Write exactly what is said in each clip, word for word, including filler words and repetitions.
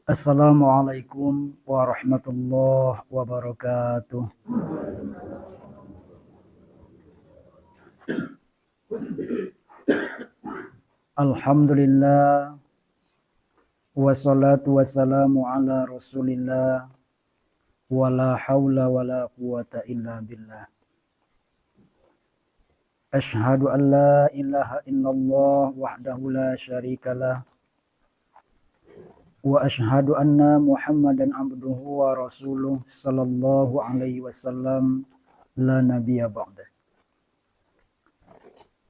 Assalamualaikum warahmatullahi wabarakatuh. Alhamdulillah, wassalatu wassalamu ala Rasulillah, wala haula wala quwwata illa billah. Asyhadu an la ilaha illallah wahdahu la syarikalah, wa asyhadu anna Muhammadan abduhu wa rasuluh, sallallahu alaihi wasallam, la nabiyya ba'dah.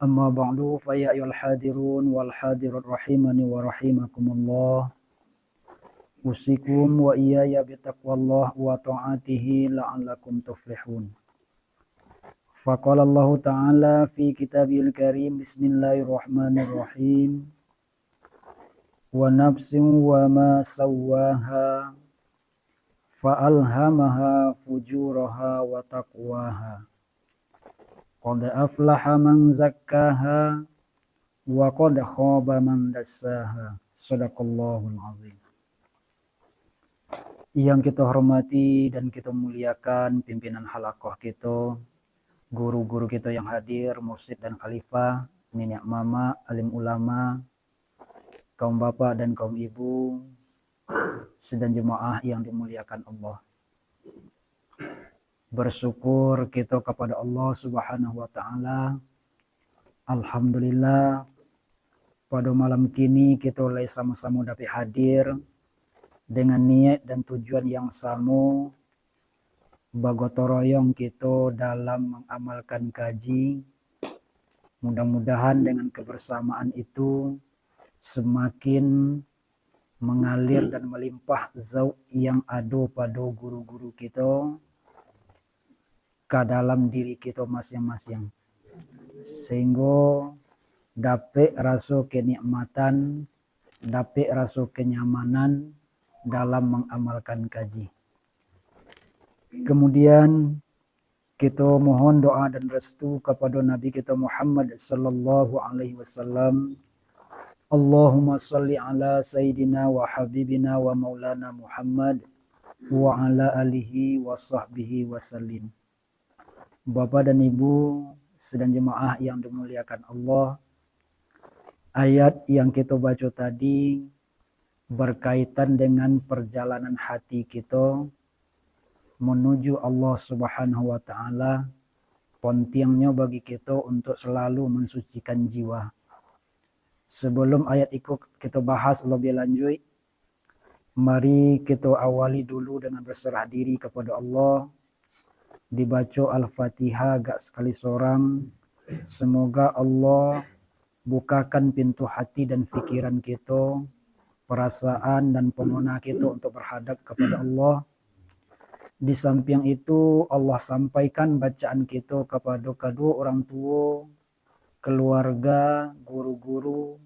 Amma ba'du, fa ya ayyuhal hadirun wal hadirat rahimani wa rahimakumullah. Usikum wa iyaya bitaqwallah wa ta'atihi la'allakum tuflihun. Faqala Allahu ta'ala fi kitabihil karim, bismillahirrahmanirrahim. Wa nafsin wa ma sawwaha, fa alhamaha fujuraha wa taqwaha. Qad aflaha man zakkaha, wa qad khaba man dassaha. Sadaqallahul azim. Yang kita hormati dan kita muliakan pimpinan halakoh kita, guru-guru kita yang hadir, mursyid dan khalifah, niniak mamak, alim ulama, kaum bapak dan kaum ibu, sidang jemaah yang dimuliakan Allah. Bersyukur kita kepada Allah Subhanahu wa Ta'ala. Alhamdulillah, pada malam kini kita lai sama-sama dapik hadir dengan niat dan tujuan yang sama, bagotong royong kita dalam mengamalkan kaji. Mudah-mudahan dengan kebersamaan itu semakin mengalir dan melimpah zauk yang ado pado guru-guru kita ka dalam diri kita masing-masing, sehingga dapik raso kenikmatan, dapik raso kenyamanan dalam mengamalkan kaji. Kemudian, kita mohon doa dan restu kepada Nabi kita Muhammad sallallahu alaihi wasallam. Allahumma salli ala sayyidina wa habibina wa maulana Muhammad wa ala alihi wa sahbihi wa sallim. Bapak dan Ibu, sidang jemaah yang dimuliakan Allah, ayat yang kita baca tadi berkaitan dengan perjalanan hati kita menuju Allah Subhanahu wa Ta'ala, pentingnyo bagi kita untuk selalu mensucikan jiwa. Sebelum ayat iko kita bahas lebih lanjut, mari kita awali dulu dengan berserah diri kepada Allah, dibaco Al-Fatihah agak sekali sorang. Semoga Allah bukakan pintu hati dan pikiran kita, perasaan dan pamona kita untuk berhadap kepada Allah. Di samping itu, Allah sampaikan bacaan kita kepada kedua orang tua, keluarga, guru-guru,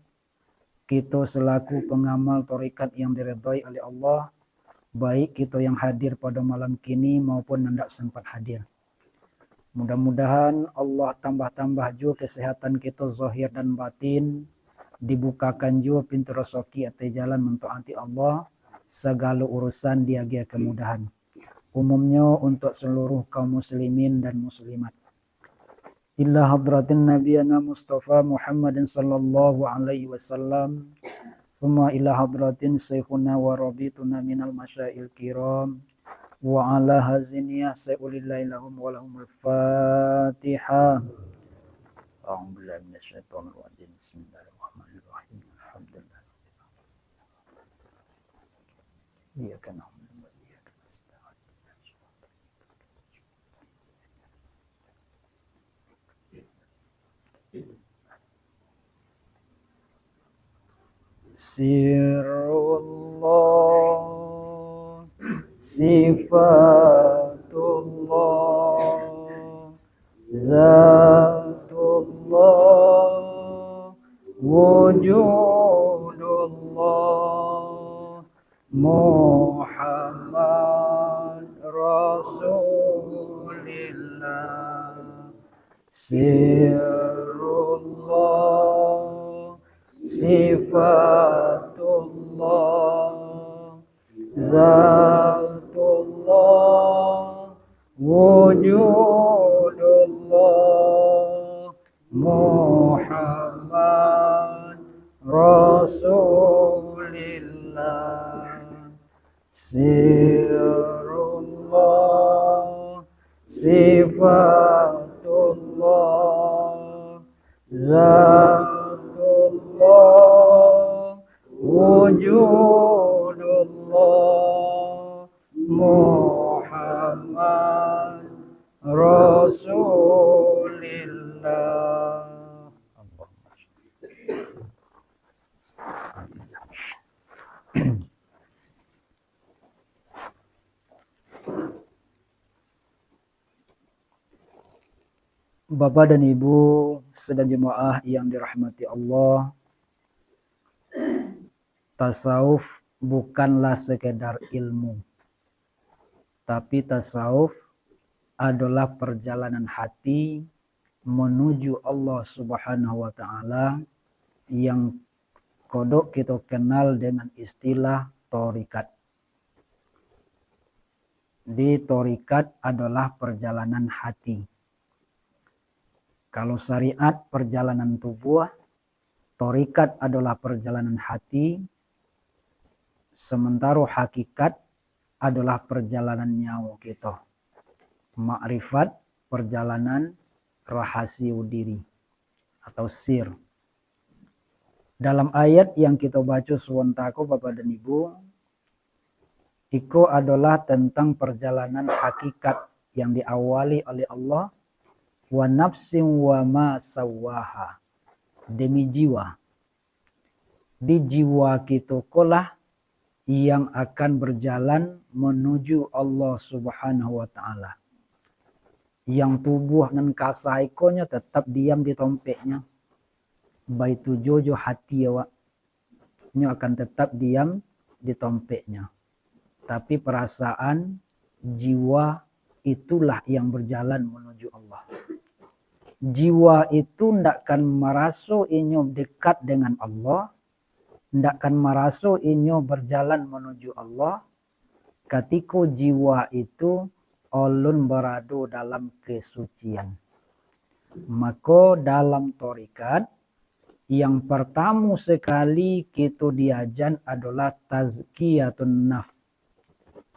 kita selaku pengamal tarekat yang diridai oleh Allah, baik kita yang hadir pada malam kini maupun nan dak sempat hadir. Mudah-mudahan Allah tambah-tambah juo kesehatan kita zahir dan batin, dibukakan juo pintu rasaki ateh jalan mentaati Allah, sagalo urusan diagiah kemudahan. Umumnyo untuk seluruh kaum muslimin dan muslimat. Ila hadratin nabiyana Mustafa Muhammadin sallallahu alaihi wasallam, summa ila hadratin syaikhuna wa rabituna minal masyail kiram, wa ala haziniyah sayulillahi lahum wa lahumul fatihah. A'udzubillahi minasyaitonir rajim. Bismillahirrahmanirrahim. Alhamdulillah. Iyyaka na'budu wa iyyaka nasta'in. Sirrullah, sifatullah, zatullah, wujudullah, Muhammad Rasulillah, sirrullah, sifatullah, Zatullah, wujudullah, Muhammad Rasulillah. Sirrullah, sifatullah, zatullah, wujudullah, Muhammad Rasulillah. Bapak dan Ibu sidang jemaah yang dirahmati Allah, tasawuf bukanlah sekedar ilmu, tapi tasawuf adalah perjalanan hati menuju Allah Subhanahu wa Ta'ala yang kodok kito kenal dengan istilah torikat. Di torikat adalah perjalanan hati. Kalau syariat perjalanan tubuh, torikat adalah perjalanan hati, sementara hakikat adalah perjalanan nyawo kito. Makrifat, perjalanan rahasio diri atau sir. Dalam ayat yang kito baco sabanta ko, Bapak dan Ibu, iko adalah tentang perjalanan hakikat yang diawali oleh Allah, "Wa nafsin wa ma sawwaha," demi jiwa. Di jiwa kito ko lah yang akan berjalan menuju Allah Subhanahu wa Ta'ala. Yang tubuh nan kasa iko nyo tetap diam di tompeknyo. Baitu juo jo hati awak. Nyo akan tetap diam di tompeknyo. Tapi perasaan, jiwa, itulah yang berjalan menuju Allah. Jiwa itu ndak akan maraso inyo dekat dengan Allah, ndak akan maraso inyo berjalan menuju Allah, katiko jiwa itu alun barado dalam kesucian. Mako, dalam torikat, yang partamo sakali kito diajan adolah tazkiyatun nafs,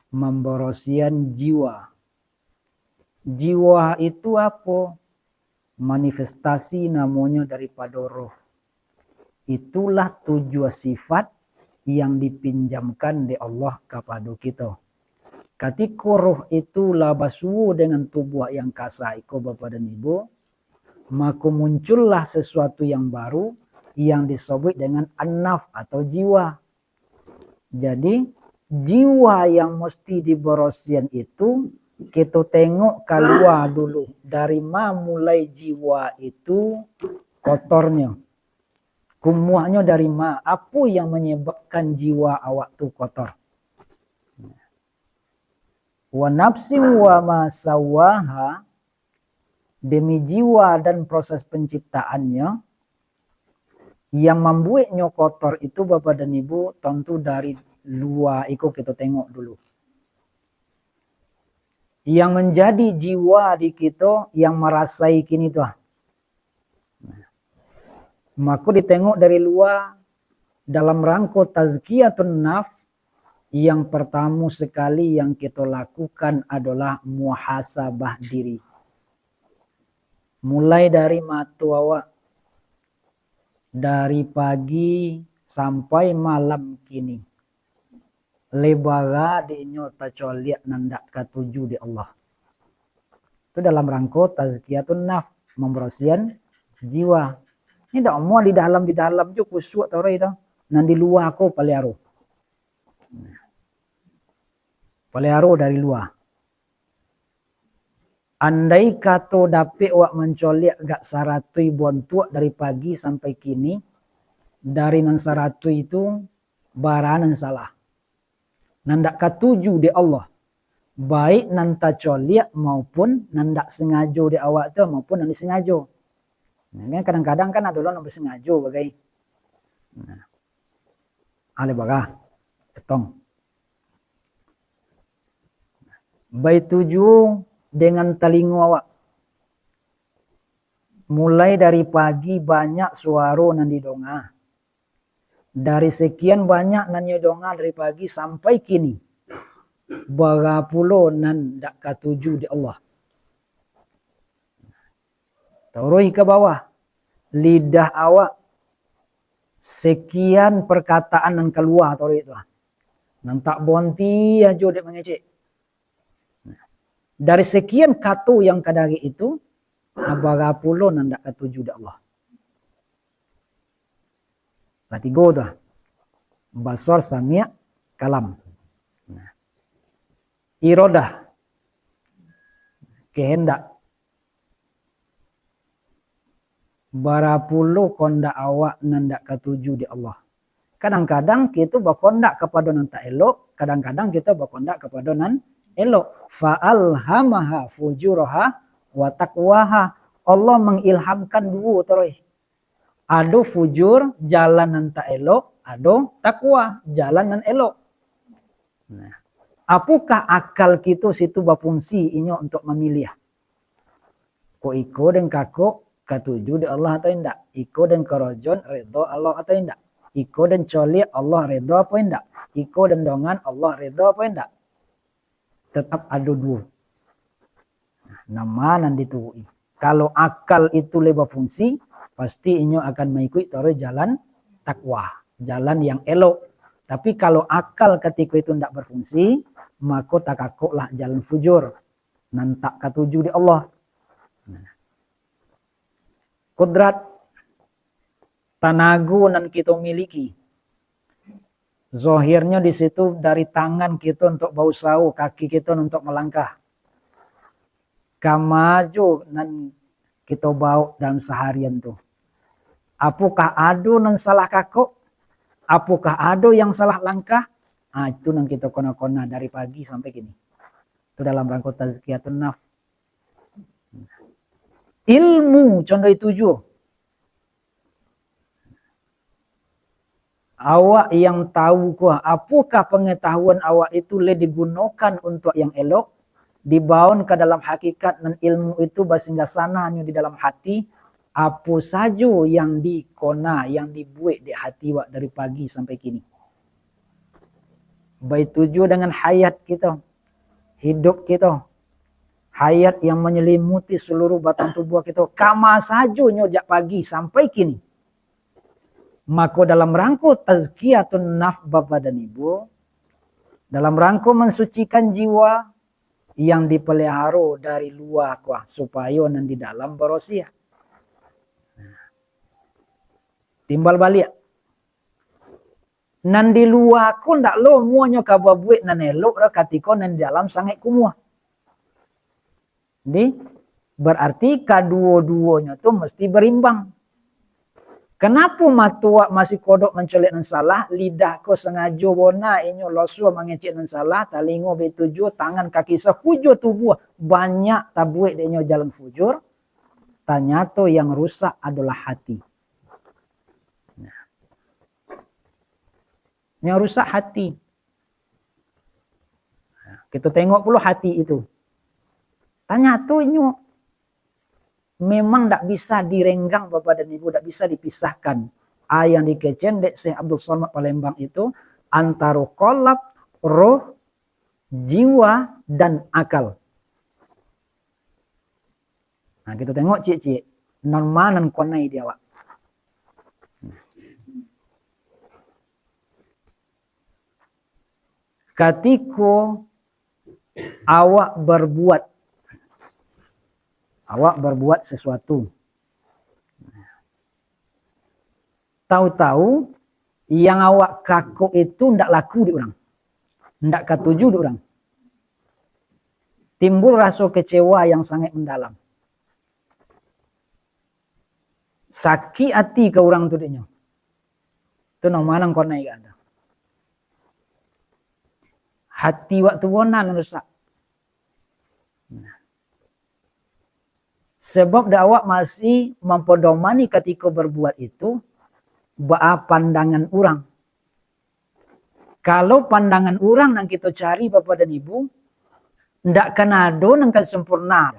mambarasian jiwa. Jiwa itu apo? Manifestasi namonyo daripado roh. Itulah tujuah sifat yang dipinjamkan dek Allah kapado kito. Katiko roh itu lah basuo dengan tubuah yang kasa iko, Bapak dan Ibu, mako muncullah sesuatu yang baru yang disabuik dengan an-nafs atau jiwa. Jadi, jiwa yang musti dibarasian itu, kito tengok kalua dulu, dari ma mulai jiwa itu kotornyo. Kumuahnyo dari ma? Apo yang manyababkan jiwa awak tu kotor? "Wa nafsin wa ma sawwaha," demi jiwa dan proses penciptaannyo, yang mambueknyo kotor itu, Bapak dan Ibu, tantu dari lua iko kito tengok dulu. Yang manjadi jiwa di kito yang marasai kini tu, ah. Mako ditengok dari lua, dalam rangko tazkiyatun nafs, yang partamo sakali yang kito lakukan adolah muhasabah diri. Mulai dari mato awak, dari pagi sampai malam kini, lai bara dek inyo tacoliak nan dak katuju dek Allah. Tu dalam rangko tazkiyatun nafs, mambarasian jiwa. Ini dak amuah di dalam, di dalam jo kusuak tarai tu. Nan di lua ko paliaro. Paliaro dari lua. Andai kato dapek awak mancoliak agak saratuih bontuak dari pagi sampai kini, dari nan saratuih tu, bara nan salah. Nan dak katuju dek Allah, baik nan tacoliak maupun nan dak sengajo dek awak tu, maupun nan disengajo. Nah, kan kadang-kadang kan ado lo nan basengajo bagai. Nah. Alai bara, potong. Baituju dengan talingo awak. Mulai dari pagi banyak suaro nan didonga. Dari sekian banyak nan nyo donga dari pagi sampai kini, bara pulo nan dak katuju dek Allah? Taruih ka bawah, lidah awak, sekian perkataan nan kalua taruih tu, nan tak bonti ajo dek mangecek. Dari sekian kato yang ka dari itu, nah, bara pulo nan dak katuju dek Allah? Lah tigo tu. Basar, samiak, kalam. Nah. Iradah. Kehendak. Bara pulo kondak awak nan dak katuju dek Allah? Kadang-kadang kito bakondak kapado nan tak elok, kadang-kadang kito bakondak kapado nan elok. Fa alhamaha fujuraha wa taqwaha. Allah mangilhamkan duo taruih. Ado fujur, jalan nan tak elok, ado takwa, jalan nan elok. Nah, apokah akal kito situ bafungsi inyo untuk mamiliah? Kok iko den kakok katuju dek Allah atau indak? Iko den korojon redo Allah atau indak? Iko den coliak Allah redo apo indak? Iko den dongan Allah redo apo indak? Tetap ado duo. Nah, nan ma nan dituruik? Kalau akal itu lai bafungsi, pasti inyo akan maikuik taruih jalan takwa, jalan yang elok. Tapi kalau akal katiko itu ndak bafungsi, mako takakoklah jalan fujur, nan tak katuju dek Allah. Nah. Kudrat, tanago nan kito miliki. Zohirnyo di situ dari tangan kito untuk bausaho, kaki kito untuk malangkah. Kama jo nan kito baok dalam saharian tu? Apokah ado nan salah kakok? Apokah ado yang salah langkah? Ah, itu nan kito kona-kona dari pagi sampai kini. Itu dalam rangko tazkiyatun nafs. Ilmu, contoh itu juo. Awak yang tahu ko, apokah pangatahuan awak itu lai digunokan untuak yang elok, dibaon ka dalam hakikat nan ilmu itu basinggasananyo di dalam hati, apo sajo yang dikona, yang dibuek dek hati awak dari pagi sampai kini. Baitu juo dengan hayat kito, hidup kito, hayat yang manyalimuti saluruh batang tubuah kito, kama sajo nyo jak pagi sampai kini. Mako, dalam rangko tazkiyatun nafs, Bapak dan Ibu, dalam rangko mansucikan jiwa yang dipeliharo dari lua ko, supayo nan di dalam barosiah. Timbal baliak, nan di lua ko ndak lo muahnyo ka babuek nan elok doh, katiko nan di dalam sangaik kumuah. Jadi, berarti kaduo-duonyo tu mesti berimbang. Kanapo mato awak masih kodok mancaliak nan salah, lidah ko sangajo bona inyo loso mangecek nan salah, talingo baitu juo, tangan kaki sakujo tubuah banyak tabuek dek inyo jalan fujur, tanyato yang rusak adolah hati. Nah. Yang rusak hati. Kito tengok pulo hati itu. Tanyato inyo memang dak bisa direnggang, Bapak dan Ibu, dak bisa dipisahkan. A yang dikecekan dek Syekh Abdul Somad Palembang itu antaro kolab, roh, jiwa, dan akal. Nah, kito tengok ciek-ciek, nan ma nan konai di awak. Katiko awak berbuat, awak berbuat sesuatu, tahu-tahu yang awak kakok itu ndak laku di urang, ndak katuju di urang, timbul raso kecewa yang sangat mendalam. Sakik ati ka urang tu dek nyo. Tu nan ma nan konai ka tu. Hati awak tu bona nan rusak. Nah. Sebab dek awak masih mampedomani katiko berbuat itu, baa pandangan urang. Kalau pandangan urang nan kito cari, Bapak dan Ibu, Ndak kan ado nan kan sempurna.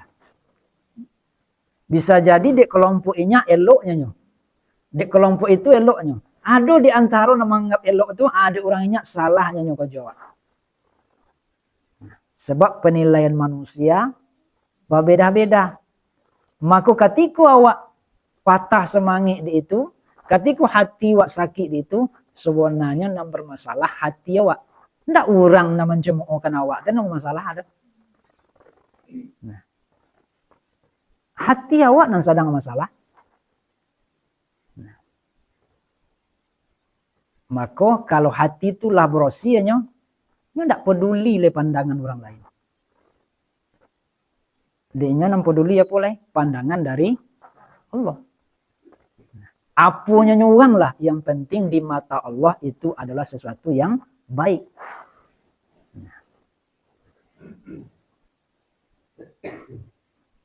Bisa jadi dek kelompok inyo eloknyo nyo. Dek kelompok itu eloknyo. Ado di antaro nan manganggap elok tu, ado urang inyo salahnyo nyo ko jo awak. Sebab penilaian manusia babeda-beda. Mako katiko awak patah semangat di itu, katiko hati awak sakit di itu, sebenarnyo nan bermasalah hati awak. Ndak urang nan mancemoohkan awak tu nan bermasalah ado. Nah. Hati awak nan sadang masalah. Nah. Mako, kalau hati tu lah barasiah nyo, nyo ndak peduli lai pandangan urang lain. Dek nyo nan peduli apo lai? Pandangan dari Allah. Aponyo nyo urang lah, yang penting di mata Allah itu adalah sesuatu yang baik.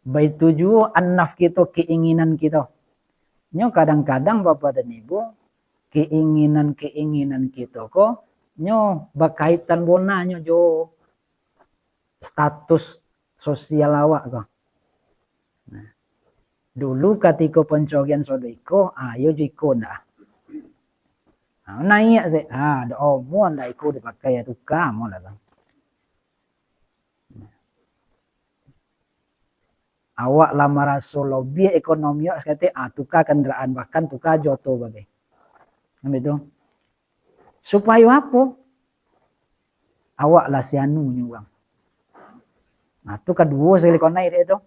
Baitu juo an-nafs kito, keinginan kito. Nyo kadang-kadang, Bapak dan Ibu, keinginan-keinginan kito ko, nyo bakaitan bonanyo jo status sosial awak ko. Nah, dulu katiko pancurian sodo iko, ah, iyo jo iko ndak. Ah, naiak se, ah, ado omo ndak iko dipakai, ah, tuka mo lah, Bang. Awak lah maraso lobiah ekonomi awak saketek, ah, tuka kandaraan, bahkan tuka jo oto bagai. Kan baitu. Supayo apo? Awak lah si anu nyo urang. Nah, tu kaduo sakali konai dek tu.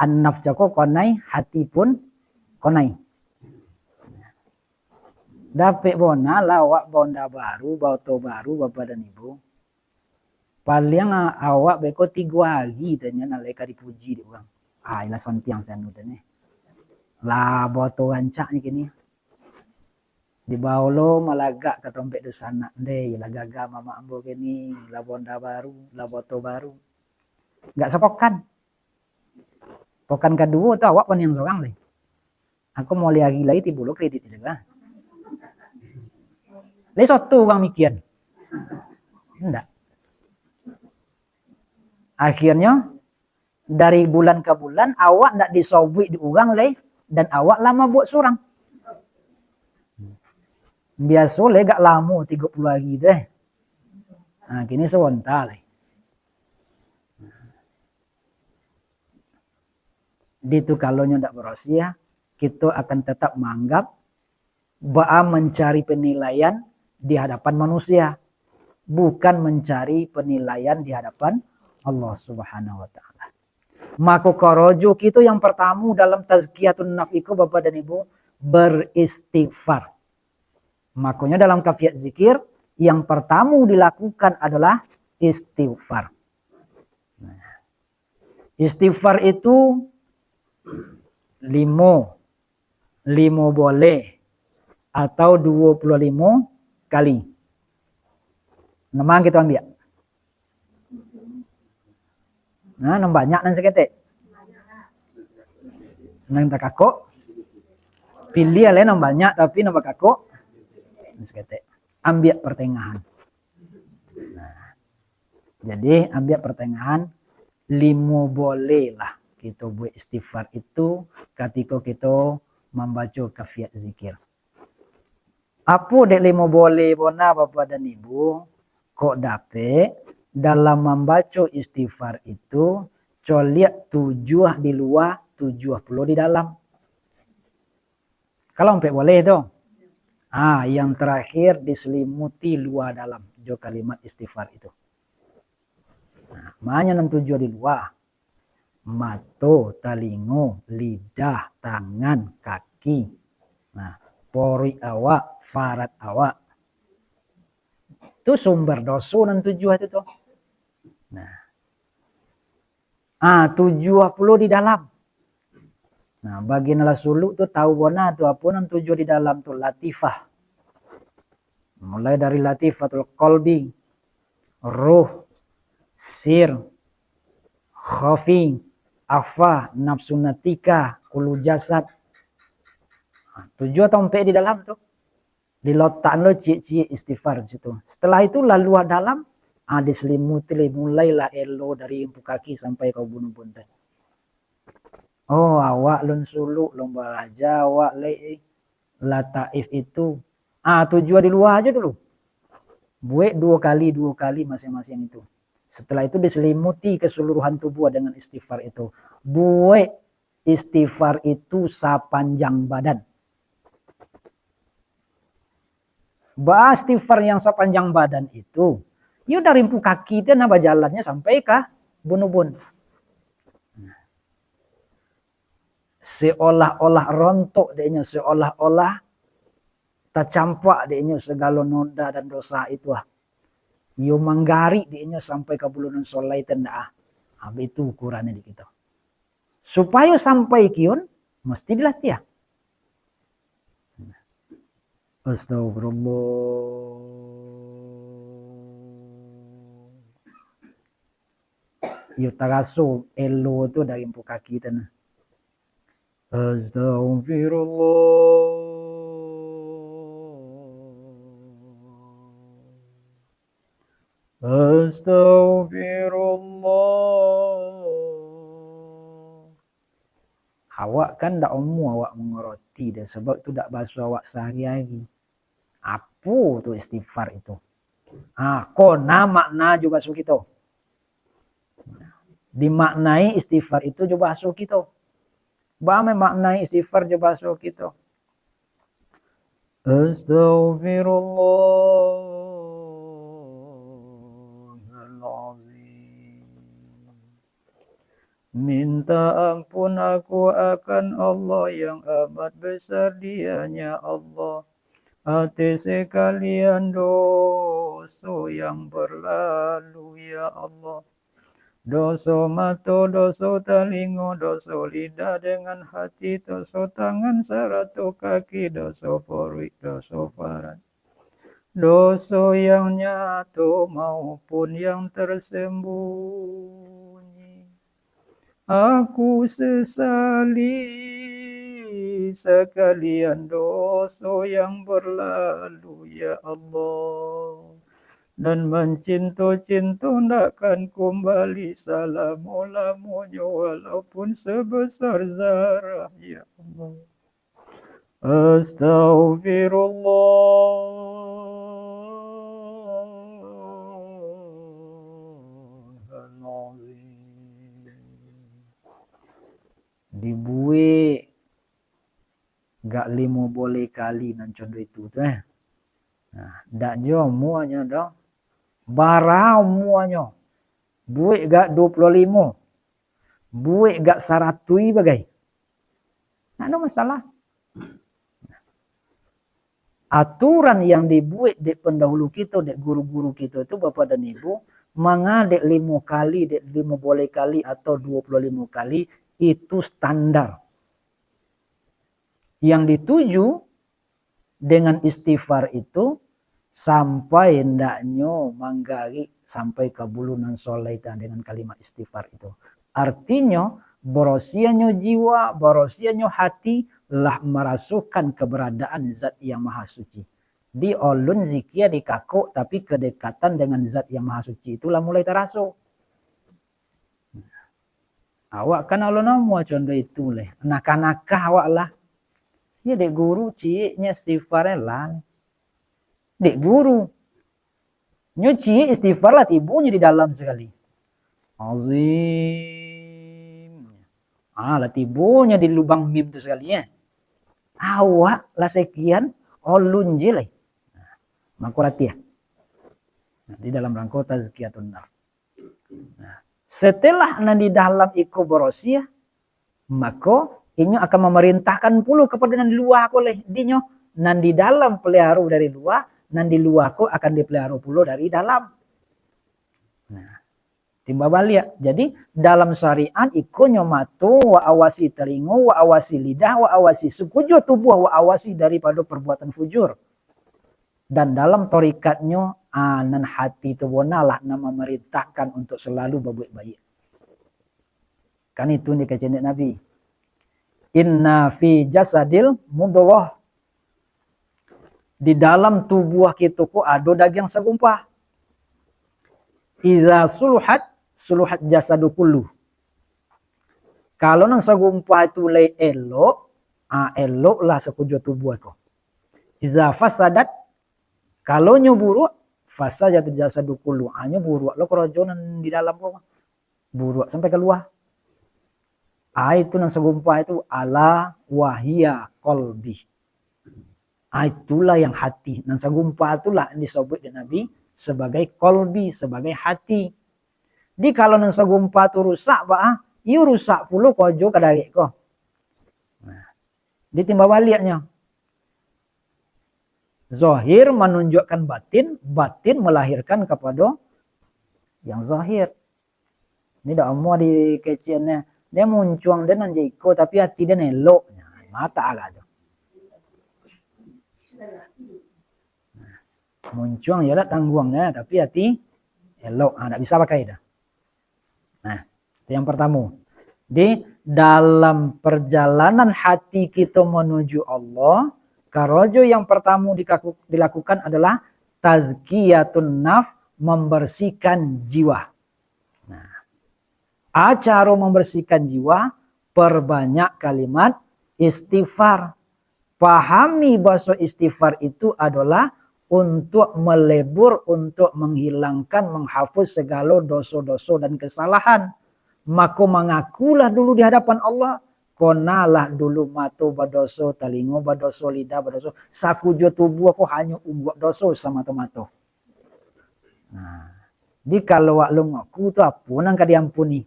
An-nafs ko konai, hati pun konai. Dapek bona lah awak baonda baru, baoto baru, Bapak dan Ibu. Paliang a-, awak beko tigo ari tu nyo nan lai ka dipuji dek urang. Ah, ilah santiang si anu tu ni. Lah baoto rancak ni kini. Dibao lo malagak ka tompek dunsanak, ndeh, lah gagah mamak ambo kini, lah baonda baru, lah baoto baru. Gak sapokan. Pokan kaduo tu awak paniang sorang lai. Aku mau liari lai tibo lo kredit tu lah. Lai soto urang mikian. Ndak. Akhirnyo, dari bulan ka bulan, awak ndak disobuik di urang lai, dan awak lah mabuek surang. Biaso lai gak lamo tigo puluah ari tu, eh. Nah, kini sabonta lai. Di tu kalonyo ndak barasiah, kito akan tetap maanggap baa mancari penilaian di hadapan manusia, bukan mancari penilaian di hadapan Allah Subhanahu wa Ta'ala. Mako, korojo kito yang partamo dalam tazkiyatun nafs iko, Bapak dan Ibu, beristighfar. Makonyo, dalam kafiat zikir, yang partamo dilakukan adalah istighfar. Nah, istighfar itu limo, limo boleh, atau duo puluah limo kali. Nan ma kito ambiak? Nah, nan banyak nan saketek. Nan takakok. Piliah lah nan banyak, tapi nan bakakok nan saketek. Ambiak partengahan. Nah, jadi, ambiak partengahan, limo boleh lah kito buek istighfar itu katiko kito mambaco kafiat zikir. Apo dek limo boleh bona, Bapak dan Ibu? Kok dapek, dalam mambaco istighfar itu, coliak tujuah di lua, tujuah puluah di dalam. Kalau ampek boleh tu. Ah, yang terakhir diselimuti lua dalam jo kalimat istighfar itu. Nah, ma nyo nan tujuah di lua? Mato, talingo, lidah, tangan, kaki. Nah, poruik awak, faraj awak. Tu sumber doso nan tujuah tu, tu. Nah. Ah, tujuah puluah di dalam. Nah, bagi nan lah suluk tu tahu bona tu apo nan tujuah di dalam tu, latifah. Mulai dari latifatul qalbi, ruh, sir, khafi, akhfa, nafsu natika, kullu jasad. Nah, tujuah atau ampek di dalam tu. Dilotakkan lo ciek-ciek istighfar di situ. Setelah itu, lah lua dalam, Ah, diselimuti lai, mulailah elo dari impu kaki sampai ka ubun-ubun tu. Oh, awak lun suluk, lun baraja, awak lai lataif itu. Ah, tu juo di lua aja dulu. Buek duo kali, duo kali masing-masing itu. Setelah itu diselimuti keseluruhan tubuh dengan istighfar itu. Buek istighfar itu sapanjang badan. Baistighfar yang sapanjang badan itu, yo dari impu kaki tu nah bajalannyo sampai ka ubun-ubun. Seolah-olah rontok dek inyo, seolah-olah tacampak dek inyo sagalo noda dan dosa itu ah. Yo manggarik dek inyo sampai ka bulu nan solai tu ndak ah. Habis itu ukurannyo di kito. Supayo sampai kiun, mesti dilatiah. Astagfirullah. Yo taraso elo tu dari impu kaki tu nah. Astagfirullah. Astagfirullah. Awak kan ndak amuah awak mangarati deh, sabab tu ndak baso awak sahari-hari. Apo tu istighfar itu? Ah, ko nah makna jo baso kito. Dimaknai istighfar itu jo baso kito. Baa maknai istighfar jo baso kito? Astagfirullahalazim. Minta ampun aku akan Allah yang amat besar Dianya Allah, atas sekalian doso yang berlalu, ya Allah. Doso mato, doso talingo, doso lidah dengan hati, doso tangan sarato kaki, doso poruik, doso parat, doso yang nyato maupun yang tersembunyi. Aku sesali sakalian doso yang berlalu, ya Allah. Dan mancinto-cinto ndak kan kumbali salamo-lamonyo, walaupun sebesar zarah, ya Allah. Astagfirullahalazim. Dibuek gak limo boleh kali nan condo itu tu, eh. Nah, dak jo muanyo doh. Bara muanyo. Buek gak duo puluah limo. Buek gak saratuih bagai. Ndak ado masalah. Aturan yang dibuek dek pendahulu kito, dek guru-guru kito tu, Bapak dan Ibu, manga dek limo kali, dek limo boleh kali atau duo puluah limo kali, itu standar. Yang dituju dengan istighfar itu, sampai ndaknyo manggarik sampai ka bulu nan soleh tu dengan kalimat istighfar itu. Artinyo, barosiahnyo jiwa, barosiahnyo hati, lah marasokan keberadaan Zat Yang Maha Suci. Di olun zikia di kakok, tapi kedekatan dengan Zat Yang Maha Suci itu lah mulai taraso. Awak kan alun amuah condo itu leh. Nakah-nakah awak lah. Ya, dek guru cieknyo istighfar lah. Dek guru. Nyo ciek istighfar lah tibo nyo di dalam sakali. Azim. Ah, lah tibo nyo di lubang mim tu sakali, ya. Awak lah sekian, olun je lai. Nah, mako latiah. Nah, di dalam rangko tazkiyatun nafs. Nah, setelah nan di dalam iko barosiah, mako inyo akan mamarintahkan pulo kapado nan di lua ko leh. Dinyo, nan di dalam peliharo dari lua, nan di lua ko akan dipeliharo pulo dari dalam. Nah, timba baliak. Jadi, dalam syariat, ikonyo mato, wa awasi talingo, wa awasi lidah, wa awasi sakujuah tubuah, wa awasi daripado perbuatan fujur. Dan dalam torikatnyo, ah, nan hati tu bonalah nan mamarintahkan untuk salalu babuek baiak. Kan itu ni kecek Nabi. Inna fi jasadil mudghah. Di dalam tubuah kito ko ado dagiang sagumpah. Iza suluhat, suluhat jasadu kullu. Kalau nan sagumpah tu lai elok, ah, eloklah sakujua tubuah ko. Iza fasadat, kalau nyo buruak, fasadat jasadu kullu. Ah, nyo buruak lo karajo nan di dalam ko. Buruak sampai kalua. Ah, itu nan sagumpah itu, ala wahia qalbi. Ah, itulah yang hati. Nan sagumpah itulah yang disabuik dek Nabi sabagai qalbi, sabagai hati. Di kalau nan sagumpah tu rusak, ba, ah, iyo rusak pulo karajo ka darek ko. Nah, ditimbal baliaknyo. Zahir manunjuakkan batin, batin melahirkan kapado yang zahir. Ni dak amuah dikecekan, dia muncuang dia nan jiko, tapi ati dia nan elok. Nah, mata agak tu. Muncuang yo dak tangguang, nah, tapi ati elok. Ah, dak bisa pakai dah. Nah, itu yang pertama. Di dalam perjalanan hati kita menuju Allah, karajo yang pertama dikaku-, dilakukan adalah tazkiyatun nafs, membersihkan jiwa. Nah, a caro membersihkan jiwa, perbanyak kalimat istighfar. Pahami bahaso istighfar itu adolah untuk melebur, untuk menghilangkan, menghapus segalo doso-doso dan kesalahan. Mako, mangakulah dulu di hadapan Allah, konalah dulu mato badoso, talingo badoso, lidah badoso, sakujua tubuah ko hanyo ungguak doso samato-mato. Nah, di kalau awak lo ngaku tu, apo nan ka diampuni?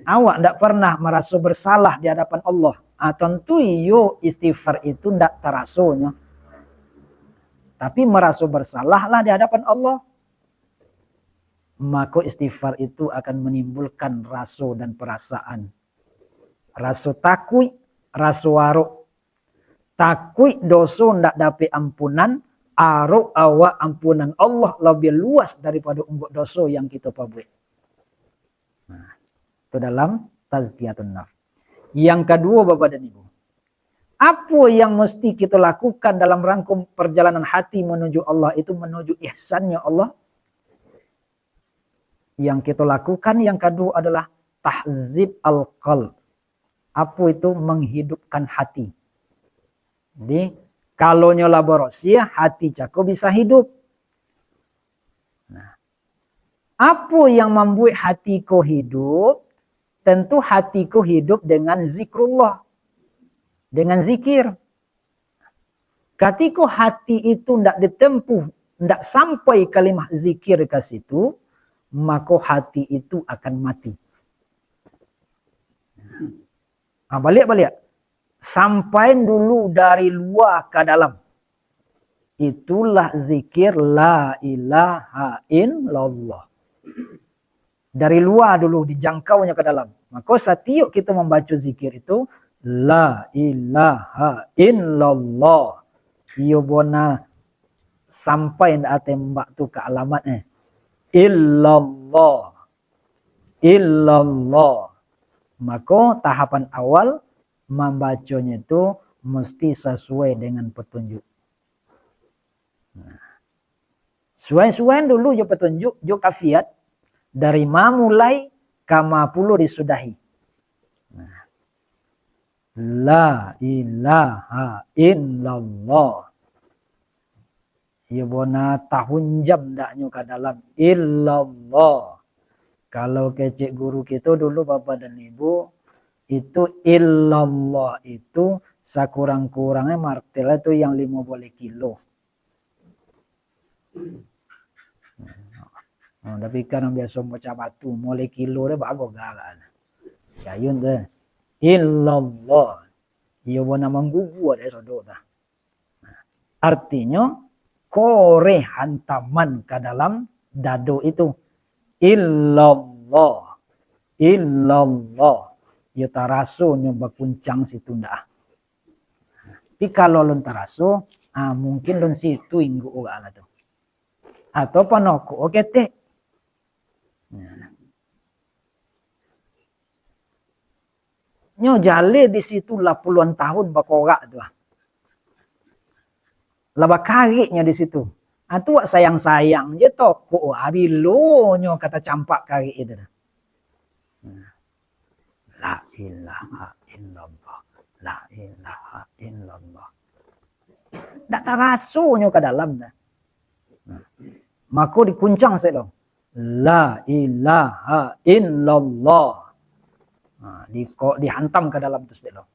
Awak ndak pernah maraso bersalah di hadapan Allah. Ah, tentu iyo istighfar itu ndak tarasonyo. Tapi maraso bersalahlah di hadapan Allah. Mako istighfar itu akan menimbulkan raso dan perasaan. Raso takuik, raso arok. Takuik doso ndak dapek ampunan, arok awak ampunan Allah labiah luas daripado ungguak doso yang kito pabuek. Nah, itu dalam tazkiyatun nafs. Yang kaduo, Bapak dan Ibu, apo yang musti kito lakukan dalam rangko perjalanan hati manuju Allah itu, manuju ihsannyo Allah? Yang kito lakukan yang kaduo adalah tahzib al-qalb. Apo itu? Menghidupkan hati. Jadi, kalau nyo lah barasiah, hati cako bisa hidup. Nah, apo yang mambuek hati ko hidup? Tentu hati ko hidup dengan zikrullah, dengan zikir. Katiko hati itu ndak ditempuh, ndak sampai kalimah zikir ka situ, mako hati itu akan mati. Ha, baliak-baliak. Sampai dulu dari lua ka dalam. Itulah zikir la ilaha illallah. Dari lua dulu dijangkaunyo ka dalam. Mako, satiok kito mambaco zikir itu, la ilaha illallah. Iyo bona sampai ndak tembak tu ka alamat, eh. Illallah. Illallah. Mako, tahapan awal mambaconyo tu musti sasuai dengan petunjuk. Nah. Suai-suaian dulu jo petunjuk, jo kafiat, dari ma mulai, ka ma pulo disudahi. Nah. La ilaha illallah. Iyo bona tahun jam ndaknyo ka dalam illallah. Kalau kecek guru kito dulu, Bapak dan Ibu, itu illallah itu sakurang-kurangnyo martel tu yang limo baleh kilo. Oh, tapi kan biaso bocah batu, moleh kilo deh, bago galak. Cayun deh. Illallah. Iyo bona manggugua deh sodok dah. Artinyo, koreh hantaman ka dalam dado itu. Illallah. Illallah. Iyo tarasonyo bakuncang situ ndak. Tapi kalau lun taraso, ah, mungkin lun situ ingguk urang lah tu. Atau panokok ketek. Nah. Nyo jaleh di situ lah puluhan tahun bakorak tu ah. Lah bakarik nyo di situ. Nah, tu wak sayang-sayang je tokok, ah, bilonyo ka tacampak karik itu dah. Nah. La ilaha illallah. La ilaha illallah. Ndak tarasonyo ka dalam dah. Nah. Mako dikuncang sek lo. La ilaha illallah. Nah, di, dihantam ka dalam tu sek lo.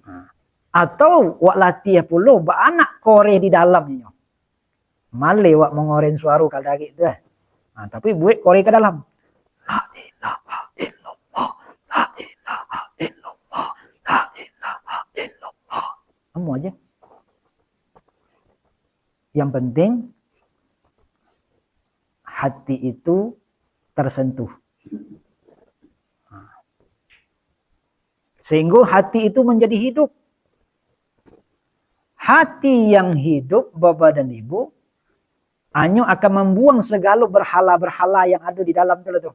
Nah. Atau wak latiah pulo baanak koreh di dalam inyo. Maleh wak mangoren suaro ka darik tu, eh. Ha, tapi buek koreh ka dalam. La ilaha illallah, la ilaha illallah, la ilaha illallah. Amu aja. Yang penting hati itu tersentuh. Ha. Sehingga hati itu menjadi hidup. Hati yang hidup, Bapak dan Ibu, hanyo akan mambuang sagalo berhala-berhala yang ado di dalam tu lah tu.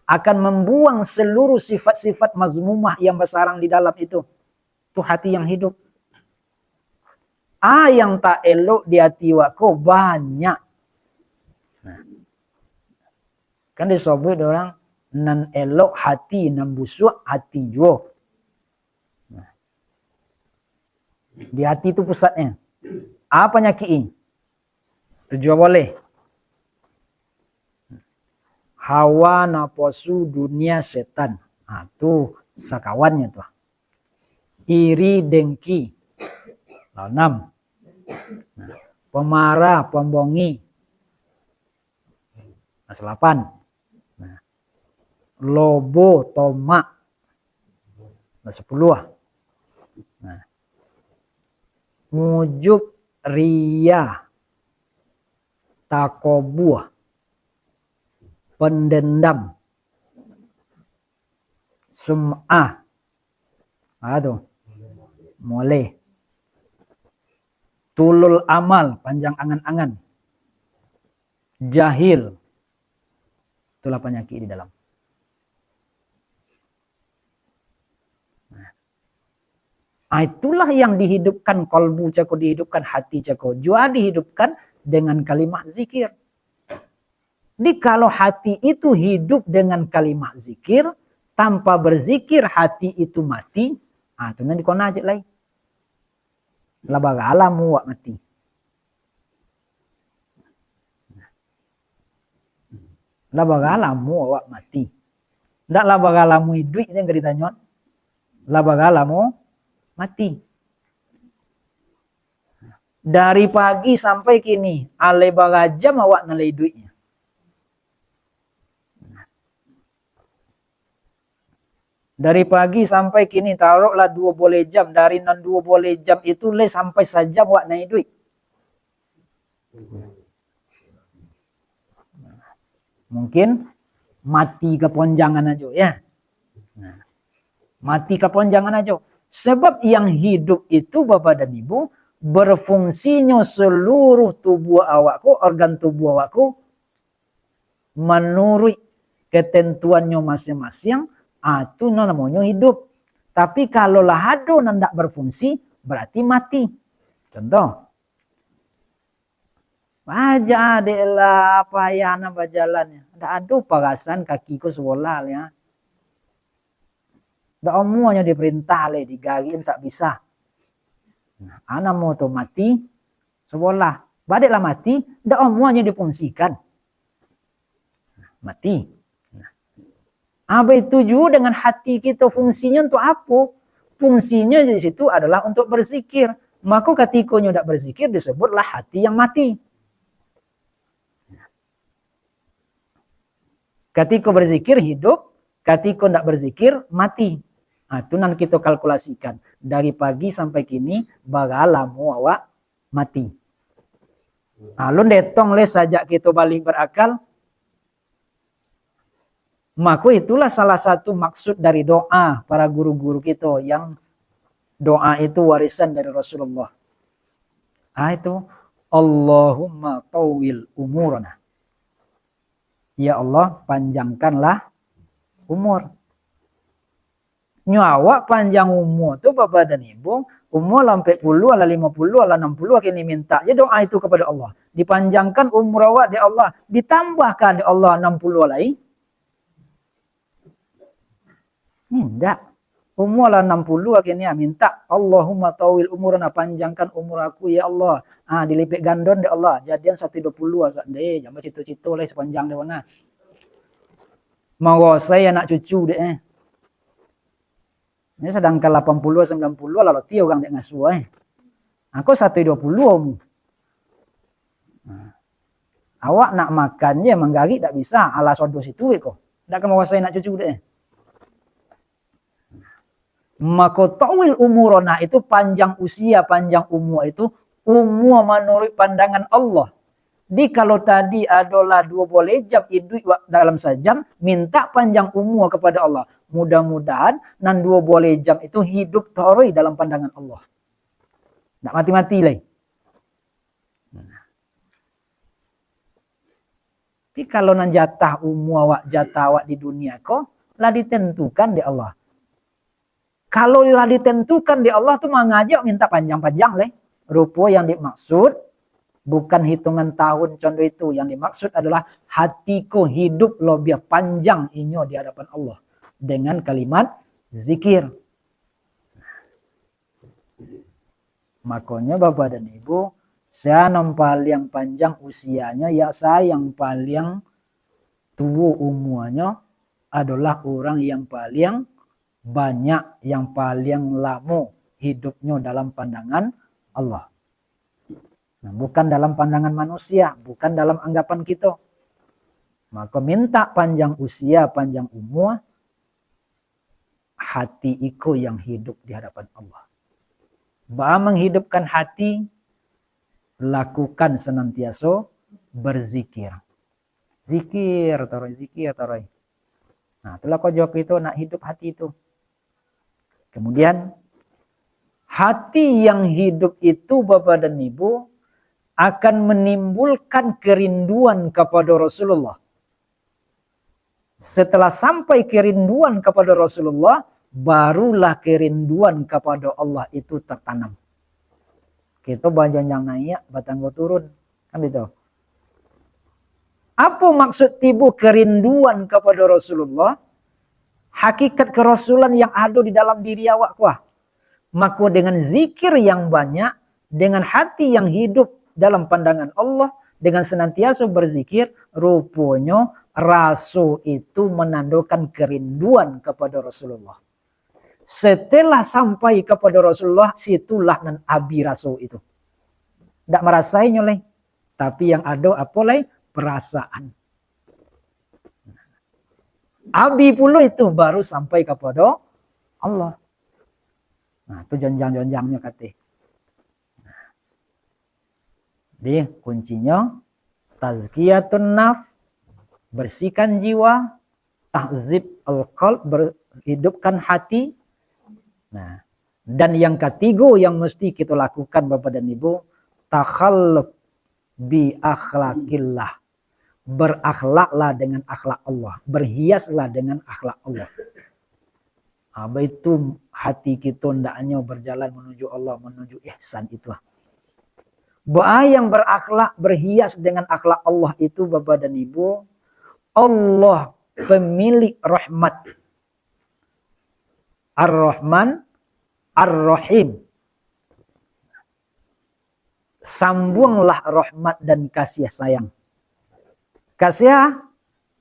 Akan mambuang seluruh sifat-sifat mazmumah yang basarang di dalam itu. Tu hati yang hidup. Ah, yang tak elok di hati wak ko banyak. Nah. Kan disobuik dek urang, nan elok hati, nan busuak hati juo. Nah. Di hati tu pusatnyo. Apa nyakik i? Tu juo boleh. Hawa, naposu, dunia, setan. Ha, tu sakawannyo tu. Iri, dengki. Lah enam. Nah, pemarah, pembongi. Nah, salapan. Nah. Lobo, tomak. Nah, sapuluah. Nah. Ujub, riya, takobua, pendendam, sum'ah. Ah, tu. Moleh. Tulul amal, panjang angan-angan. Jahil. Itulah panyakik di dalam. Nah. Ah, itulah yang dihidupkan kalbu cako, dihidupkan hati cako. Jua dihidupkan dengan kalimah zikir. Jadi, kalau hati itu hidup dengan kalimah zikir, tanpa berzikir hati itu mati, ah, tu nan dikona cek lai. Lah bara lamo awak mati? Lah bara lamo awak mati? Ndak lah bara lamo iduik, jan ka ditanyo. Lah bara lamo mati? Dari pagi sampai kini, alai bara jam awak nan lai iduiknyo? Dari pagi sampai kini, taruhlah duo boleh jam. Dari nan duo boleh jam itu, lai sampai sajam awak nan iduik? Mungkin mati kaponjangan ajo, ya. Nah, mati kaponjangan ajo. Sebab yang hidup itu, Bapak dan Ibu, berfungsinyo seluruh tubuah awak ko, organ tubuah awak ko, manuruik ketentuannyo masiang-masiang, ah, tu nan namonyo hidup. Tapi, kalau lah ado nan ndak berfungsi, berarti mati. Contoh, Bajak dek lah payah nan bajalan. Ndak ado parasaan kaki ko sabolah lai, ha. Ndak amuahnyo diparintah lai, digarik, ndak bisa. Nah, a namo tu mati sabolah. Badek lah mati, ndak amuahnyo difungsikan. Mati. Nah. Ah, baitu juo dengan hati kito, fungsinyo untuk apo? Fungsinyo di situ adalah untuk berzikir. Mako, katiko nyo dak berzikir, disebutlah hati yang mati. Katiko berzikir, hidup. Katiko ndak berzikir, mati. Ah, tu nan kito kalkulasikan. Dari pagi sampai kini, bara lamo awak mati. Alun detong leh sajak kito baliak berakal. Mako, itulah salah satu maksud dari doa para guru-guru kito, yang doa itu warisan dari Rasulullah. Ah, itu, "Allahumma tawwil umurana." Ya Allah, panjangkanlah umur. Nyo awak panjang umua tu, Bapak dan Ibu, umua lah ampek puluah, lah limo puluah, lah anam puluah, kini mintak je doa itu kapado Allah. Dipanjangkan umur awak dek Allah, ditambahkan dek Allah anam puluah lai. Indak. Umua lah anam puluah kini, ah, mintak, "Allahumma tawil umurana, panjangkan umur aku, ya Allah." Ah, dilipek gandon dek Allah, jadian satu dua puluah, ah, deh, jan bacito-cito lai sapanjang dek wana. Mangawasai anak cucu dek, eh. Ini sadangkan lapan puluah, sambilan puluah lah loti urang dek ngasuah, eh. Angko satu dua puluah umua. Nah. Awak nak makan je, manggarik dak bisa, alah sodo situ ko. Dak ka mangawasai anak cucu dek, eh. Mako tawil umurona itu panjang usia, panjang umua itu umua manuruik pandangan Allah. Di kalau tadi adolah duo boleh jam iduik wa-, dalam sajam, mintak panjang umua kapado Allah. Mudah-mudahan nan duo boleh jam itu hidup toroi dalam pandangan Allah. Ndak mati-mati lai. Tapi kalau nan jatah umua awak, jatah awak di dunia ko, lah ditentukan dek Allah. Kalau lah ditentukan dek Allah tu, manga awak mintak panjang-panjang lai. Rupo yang dimaksud bukan hitungan tahun condo itu. Yang dimaksud adalah hati ko hidup lobiah panjang inyo di hadapan Allah dengan kalimat zikir. Makonyo, Bapak dan Ibu, sia nan paliang panjang usianyo, ya, sia yang paliang tuo umuanyo, adolah urang yang paliang banyak, yang paliang lamo hidupnyo dalam pandangan Allah. Nah, bukan dalam pandangan manusia, bukan dalam anggapan kito. Mako, mintak panjang usia, panjang umua, hati iko yang hidup di hadapan Allah. Baa manghidupkan hati? Lakukan sanantiaso berzikir. Zikir taruih, zikir taruih. Nah, itulah karajo kito nak hidup hati itu. Kemudian, hati yang hidup itu, Bapak dan Ibu, akan menimbulkan kerinduan kepada Rasulullah. Setelah sampai kerinduan kepada Rasulullah, barulah kerinduan kepada Allah itu tertanam. Kito bajanjang naiak, batanggo turun. Kan itu. Apo maksud tibo kerinduan kepada Rasulullah? Hakikat kerasulan yang ado di dalam diri awak ko. Mako, dengan zikir yang banyak, dengan hati yang hidup dalam pandangan Allah, dengan senantiasa berzikir, ruponyo raso itu menandakan kerinduan kepada Rasulullah. Setelah sampai kepada Rasulullah, situlah nan abi raso itu. Ndak marasainyo lai, tapi yang ado apo lai? Perasaan. Abi pulo itu baru sampai kepada Allah. Nah, tu janjang-janjangnyo kateh. Jadi, kuncinyo, tazkiyatun nafs, bersihkan jiwa, tahzib al-qalb, ber-, hidupkan hati. Nah, dan yang katigo yang mesti kito lakukan, Bapak dan Ibu, takhalluq bi akhlakillah. Berakhlaklah dengan akhlak Allah, berhiaslah dengan akhlak Allah. Ha, baitu hati kito hendaknyo berjalan menuju Allah, menuju ihsan itu. Baa yang berakhlak, berhias dengan akhlak Allah itu, Bapak dan Ibu, Allah pemilik rahmat. Ar-Rahman, Ar-Rahim. Sambuanglah rahmat dan kasih sayang. Kasih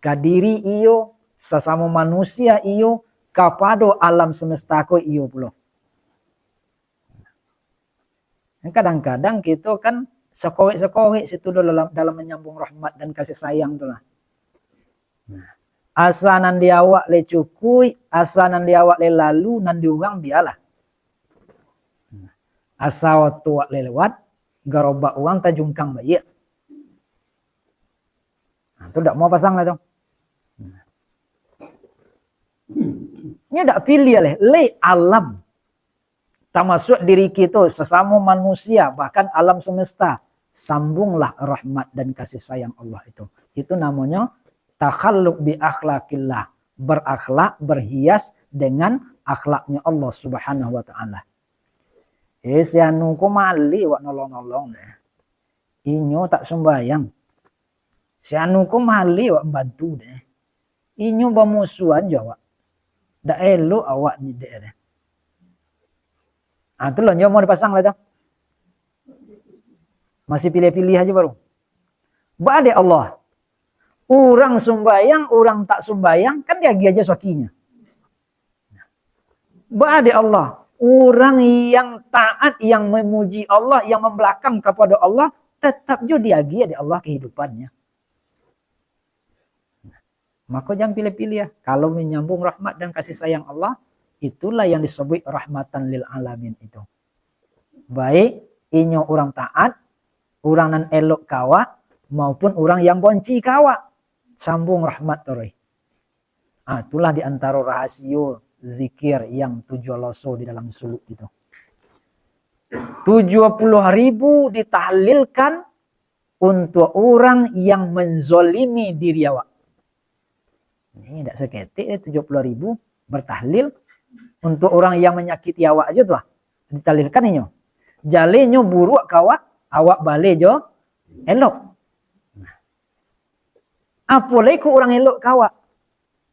ka diri iyo, sasamo manusia iyo, kapado alam semesta ko iyo pulo. Kadang-kadang kito kan sekorek-sekorek situ dalam, dalam menyambung rahmat dan kasih sayang tu lah. Nah, asa nan di awak lai cukuik, asa nan di awak lai lalu, nan di urang bialah. Nah, asa waktu awak lai lewat, garobak urang tajungkang baiak. Nah, tu dak mau pasang lah tu. Nah. Nyo dak piliah lai, lai alam. Tamasuak diri kito, sasamo manusia, bahkan alam semesta. Sambuanglah rahmat dan kasih sayang Allah itu. Itu namonyo takhalluq bi akhlakillah. Berakhlak, berhias dengan akhlaknyo Allah Subhanahu wa Ta'ala. Eh, si anu ko maleh wak nolong-nolong deh. Inyo tak sumbayang. Si anu ko maleh wak bantu deh. Inyo bamusuhan jo awak. Dak elok awak ni dek deh. Ah, tu lah nyo mau dipasang lah tu. Masih pilih-pilih aja baru. Ba dek Allah. Urang sumbayang, urang tak sumbayang, kan diagiah aja sakinyo. Ba dek Allah. Urang yang taat, yang memuji Allah, yang membelakang kepada Allah, tetap jo diagiah dek Allah kehidupannya. Mako, jan pilih-pilih, ya. Kalau menyambung rahmat dan kasih sayang Allah, itulah yang disebut rahmatan lil alamin itu. Baik inyo urang taat, urang nan elok ka awak, maupun urang yang bonci ka awak, sambung rahmat taruih. Ah, itulah di antaro rahasio zikir yang tujuah loso di dalam suluk itu. Tujuah puluah ribu ditahlilkan untuk urang yang menzalimi diri awak. Ini dak saketek deh, tujuah puluah ribu bertahlil untuk urang yang menyakiti awak aja tu lah. Ditahlilkan inyo. Jalinyo buruak ka awak, awak baleh jo elok. Nah. Apo lai ko urang elok ka awak?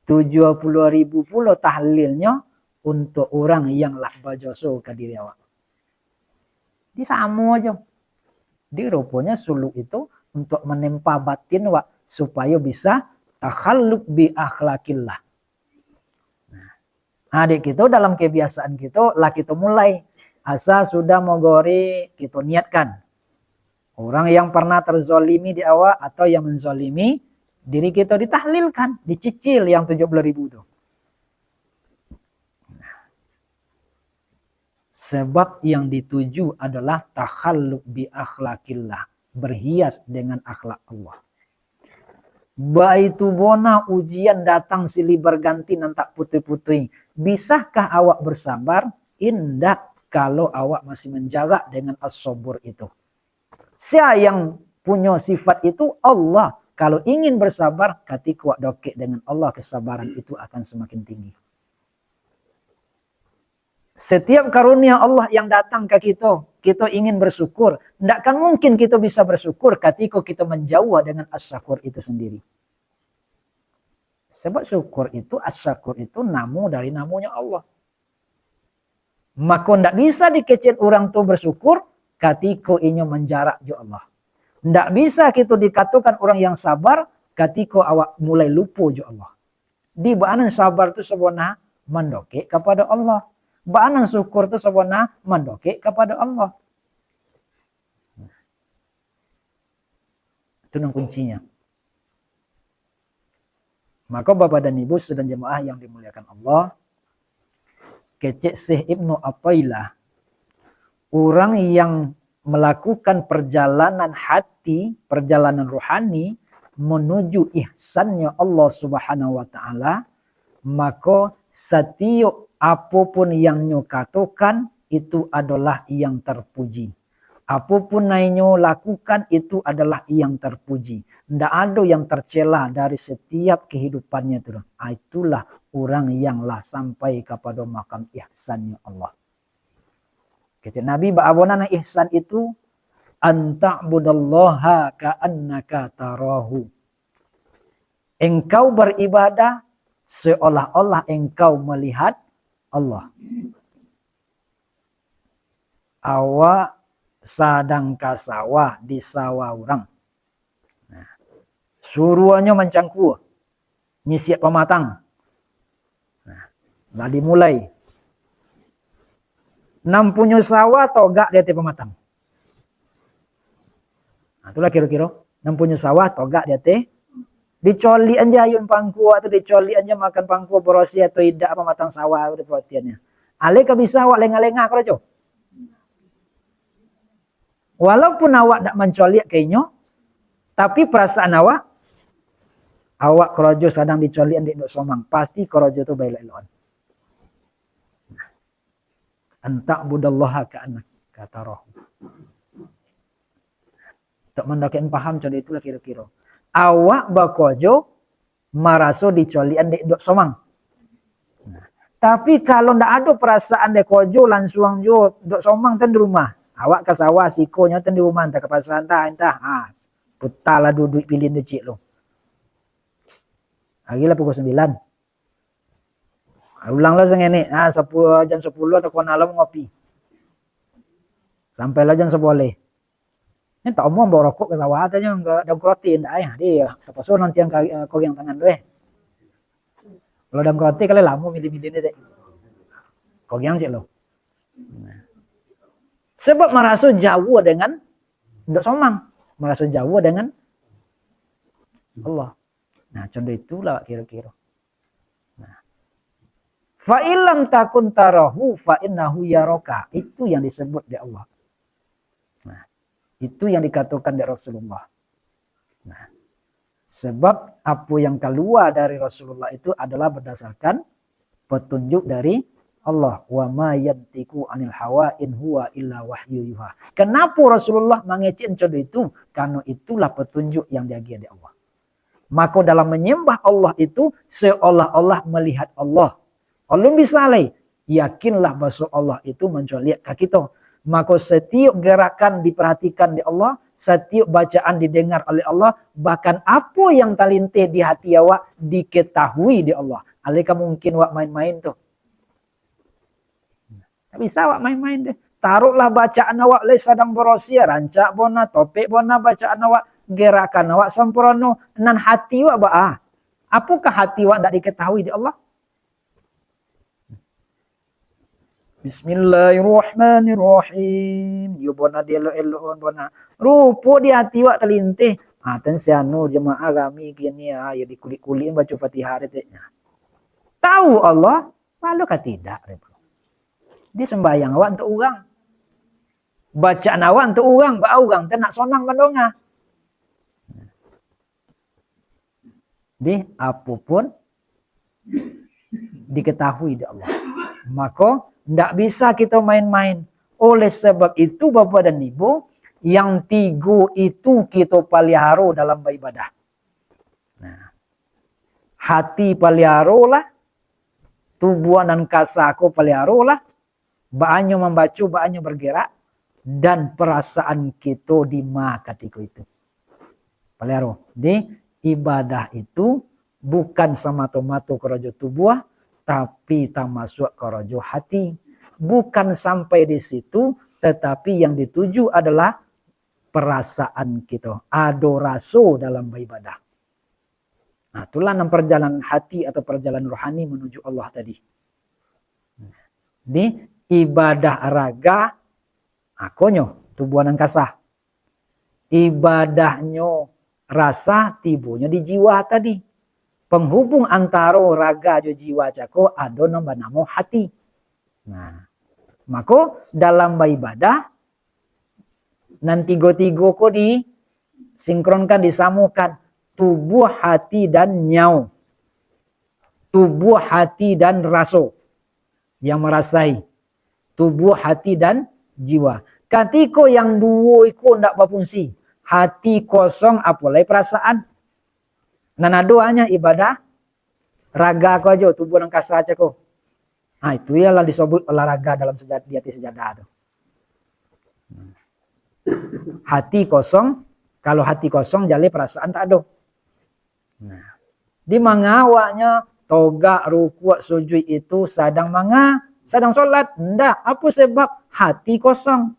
Tujuah puluah ribu pulo tahlilnyo untuk urang yang lah bajoso ka diri awak. Jadi samo aja. Jadi ruponyo suluk itu untuk menempa batin awak supayo bisa takhalluk bi akhlakillah. Nah, adik kito dalam kebiasaan kito lah kito mulai. Asa sudah mogori kito niatkan. Orang yang pernah terzolimi di awak atau yang menzolimi diri kito ditahlilkan, dicicil yang tujuah puluah ribu tu. Sebab yang dituju adalah takhalluk bi akhlakillah, berhias dengan akhlak Allah. Baitu bona ujian datang silih berganti nan tak putuih-putuih. Bisakah awak bersabar? Indak, kalau awak masih menjarak dengan as-sabur itu. Sia yang punyo sifat itu? Allah. Kalau ingin bersabar, katiko awak dokek dengan Allah, kesabaran itu akan semakin tinggi. Setiap karunia Allah yang datang ka kito, kito ingin bersyukur. Ndak akan mungkin kito bisa bersyukur katiko kito manjauah dengan as-syakur itu sendiri. Sebab syukur itu, as-syakur itu namo dari namonyo Allah. Mako, ndak bisa dikecek urang tu bersyukur katiko inyo manjarak jo Allah. Ndak bisa kito dikatokan urang yang sabar katiko awak mulai lupo jo Allah. Di baanan sabar tu sabana mandokek kapado Allah. Baanan syukur tu sabana mandokek kapado Allah. Itu nan kuncinya. Maka Bapak dan Ibu sidang jemaah yang dimuliakan Allah, kecek Syekh Ibnu Athaillah, urang yang melakukan perjalanan hati, perjalanan rohani menuju ihsannya Allah Subhanahu wa Ta'ala, mako satiok apopun yang nyo katokan, itu adalah yang terpuji. Apopun nan inyo lakukan, itu adalah yang terpuji. Ndak ado yang tercela dari setiap kehidupannya tu. Ah, itulah urang yang lah sampai kapado makam ihsannya Allah. Kecek Nabi, baa nan ihsan itu, "An ta'budallaha ka'annaka tarahu." Engkau beribadah seolah-olah engkau melihat Allah. Awak sadang ka sawah, di sawah urang. Nah, suruahnyo mancangkua, nyisiak pamatang. Nah, lah dimulai. Nan punyo sawah togak di ateh pamatang. Nah, itulah kiro-kiro. Nan punyo sawah togak di ateh. Dicoliak an jo ayun pangkua tu, dicoliak an jo makan pangkua, barasiah atau indak pamatang sawah tu perhatiannyo. Alai ka bisa awak lengah-lengah karajo. Walaupun awak dak mancoliak ka inyo, tapi perasaan awak, awak karajo sadang dicoliak an dek Indok Somang, pasti karajo tu baelok-elokan. An ta'budallaha ka'annaka tarahu. Untuak mandakek paham, contoh itulah kiro-kiro. Awak bakarajo maraso dicoliak an dek Indok Somang. Nah, Tapi kalau ndak ado perasaan dek kojo, langsuang jo dok somang tan di rumah. Awak ka sawah, sikonyo tan di rumah, antah ka pasar, antah, antah. Ha, putalah duduik pilin tu cik lo. Hari lah pukul sembilan. Ulang lah sangenek. Ha, sepuluh, jam sepuluh atau kona lah ngopi. Sampai lah jam sebelas. Ni tak omong bawa rokok ka sawah, tanyo ka daun kroti, ndak ai. Dia, terpaksa nanti yang kari-, eh, koriang tangan tu, eh. Kalau daun kroti, kalau lamo milih-milih ni, dek. Koriang cik lo. Nah. Sebab maraso jauah dengan, ndak somang. Maraso jauah dengan Allah. Nah, contoh itulah kira-kira. Nah. "Fa illam takun tarahu fa innahu yaraka." Itu yang disebut di Allah. Nah, itu yang dikatakan dari Rasulullah. Nah, sebab apa yang keluar dari Rasulullah itu adalah berdasarkan petunjuk dari Allah. "Wa ma yantiqu anil hawa in huwa illa wahyu yuha." Kenapa Rasulullah mangecek contoh itu? Karena itulah petunjuk yang diagiah dari Allah. Mako dalam menyembah Allah itu seolah-olah melihat Allah. Alun bisa lai, yakinlah bahwa Allah itu mancaliak ka kito. Mako setiap gerakan diperhatikan di Allah, setiap bacaan didengar oleh Allah, bahkan apa yang talintih di hati awak diketahui di Allah. Alai ka mungkin awak main-main tu. Tak bisa awak main-main deh. Taruhlah bacaan awak lai sadang barosiah, rancak bona, topek bona bacaan awak, gerakan awak sampurono, nan hati awak baa? Apakah hati awak ndak diketahui di Allah? Bismillahirrahmanirrahim. Yo bona dielok-elok bona. Rupo di hati awak talintih. Ah, tan si anu jamaah kami kini, ah, yo dikulik-kulik baca Fatihah deteknya. Tahu Allah, Malu ka tidak, dia sumbayang awak untuk urang. Bacaan awak untuk urang, baa urang tu nak sonang mandonga. Di, apo pun diketahui di Allah. Mako, ndak bisa kito main-main. Oleh sebab itu, Bapak dan Ibu, yang tigo itu kito paliharo dalam baibadah. Nah, hati paliharolah, tubuah nan kasa ko paliharolah, baanyo mambaco, baanyo bergerak, dan perasaan kito di ma katiko itu. Paliharo. Di ibadah itu bukan samato-mato karajo tubuah, tapi tamasuak karajo hati. Bukan sampai di situ, tetapi yang dituju adalah perasaan kito. Ado raso dalam baibadah. Nah, itulah nan perjalanan hati atau perjalanan rohani menuju Allah tadi. Di ibadah raga, akonyo tubuah nan kasa. Ibadahnyo rasa, tibonyo di jiwa tadi. Penghubung antaro raga jo jiwa cako ado nan banamo hati. Nah, mako dalam baibadah, nan tigo-tigo ko disinkronkan, disamokan. Tubuah, hati, dan nyao. Tubuah, hati, dan raso. Yang marasai. Tubuah, hati, dan jiwa. Katiko yang duo iko ndak bafungsi, hati kosong, apo lai perasaan. Nan ado hanyo ibadah raga ko ajo, tubuah nan kasa cako. Ha, itu ialah disobut olahraga dalam sejad-, di ateh sajadah tu. Hati kosong, kalau hati kosong, jaleh perasaan tak ado. Nah, di manga awaknyo togak, rukuak, sujuik itu sadang manga, sadang solat? Ndak. Apo sebab? Hati kosong.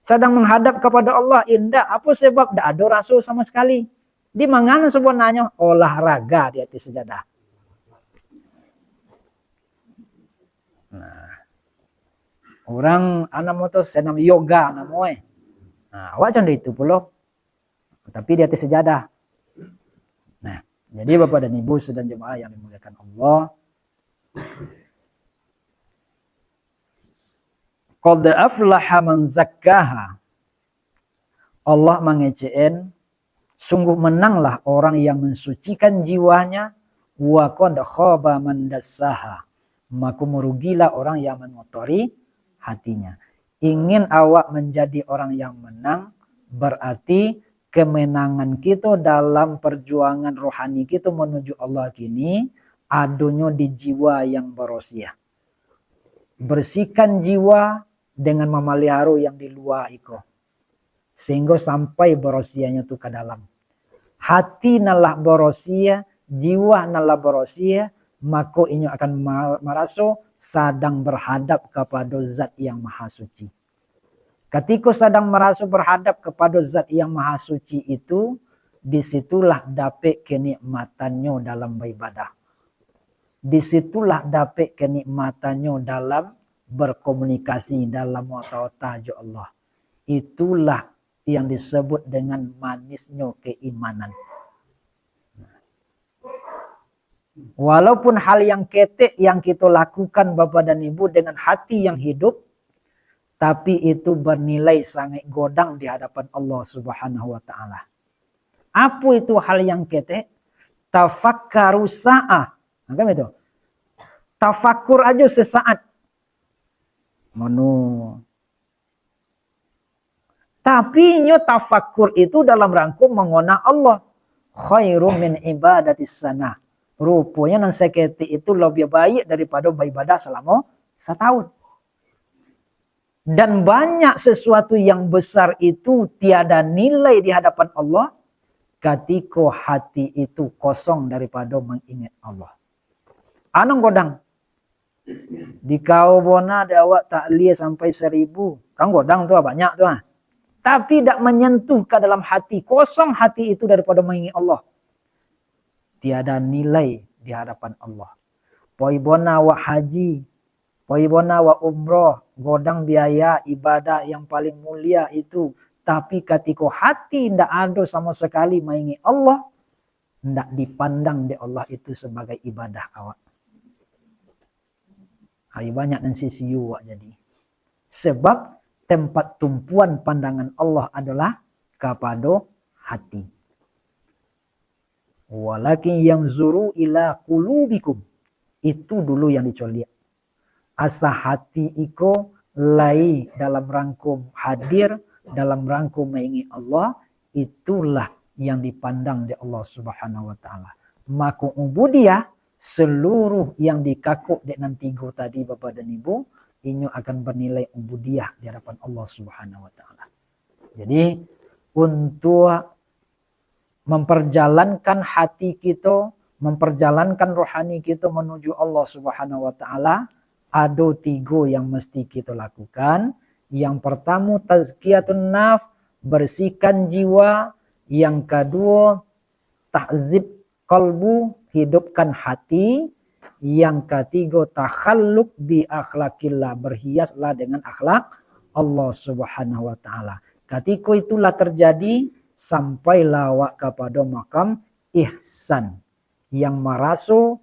Sadang menghadap kepada Allah? Indak. Apo sebab? Ndak ado raso samo sekali. Di manga nan sabananyo? Olahraga di ateh sajadah. Nah, urang, ah, namo tu, senam yoga namo, eh. Nah, awak cando itu pulo. Tapi di ateh sajadah. Nah, jadi Bapak dan Ibu sidang jemaah yang dimuliakan Allah, qad aflaha man zakkaha. Allah mangecek-en, sungguh menanglah orang yang mensucikan jiwanya, wa qad khaba man dassaha. Mako, merugilah orang yang mengotori hatinya. Ingin awak menjadi orang yang menang, berarti kemenangan kito dalam perjuangan rohani kito menuju Allah kini adonyo di jiwa yang barosiah. Bersihkan jiwa dengan mamaliharo yang di lua iko, sehingga sampai barosiahnyo tu ka dalam. Hati nan lah barosiah, jiwa nan lah barosiah, mako inyo akan ma-, maraso sadang barhadap kapado Zat yang Maha Suci. Katiko sadang maraso barhadap kapado Zat yang Maha Suci itu, di situlah dapek kenikmatannyo dalam baibadah. Di situlah dapek kenikmatannyo dalam berkomunikasi, dalam ota-ota jo Allah. Itulah yang disebut dengan manisnyo keimanan. Walaupun hal yang ketek yang kito lakukan, Bapak dan Ibu, dengan hati yang hidup, tapi itu bernilai sangat godang di hadapan Allah Subhanahu wa Ta'ala. Apo itu hal yang ketek? Tafakkaru sa'ah. Nah, kan itu. Tafakur aja sesaat. Mano. Tapi inyo tafakur itu dalam rangko mangona Allah. Khairu min ibadatis sanah. Ruponyo nan saketek itu labiah baik daripado baibadah salamo satahun. Dan banyak sesuatu yang besar itu tiada nilai di hadapan Allah, katiko hati itu kosong daripado mangingat Allah. Anang godang. Di kau bona dek awak taklia sampai saribu. Kan godang tu, banyak tu, ah. Tapi dak manyentuh ka dalam hati, kosong hati itu daripado mangingat Allah. Tiada nilai di hadapan Allah. Poi bona awak haji, poi bona awak umroh, godang biaya ibadah yang paling mulia itu, tapi katiko hati ndak ado samo sakali maingat Allah, ndak dipandang dek Allah itu sabagai ibadah awak. Hari banyak nan sisiu awak jadi. Sebab tempat tumpuan pandangan Allah adolah kapado hati. Walakin yanzuru ila qulubikum. Itu dulu yang dicoliak. Asa hati iko lai dalam rangko hadir, dalam rangko maingat Allah, itulah yang dipandang dek Allah Subhanahu wa Ta'ala. Mako ubudiah, seluruh yang dikakok dek nan tigo tadi, Bapak dan Ibu, inyo akan bernilai ubudiah di hadapan Allah Subhanahu wa Ta'ala. Jadi, untuk memperjalankan hati kito, memperjalankan rohani kito manuju Allah Subhanahu wa Ta'ala, ado tigo yang mesti kito lakukan. Yang pertamo, tazkiyatun nafs, bersihkan jiwa. Yang kaduo, tahzib qalbu, hidupkan hati. Yang katigo, takhalluk bi akhlakillah, berhiaslah dengan akhlak Allah Subhanahu wa Ta'ala. Katiko itulah terjadi, sampailah awak kapado makam ihsan, yang maraso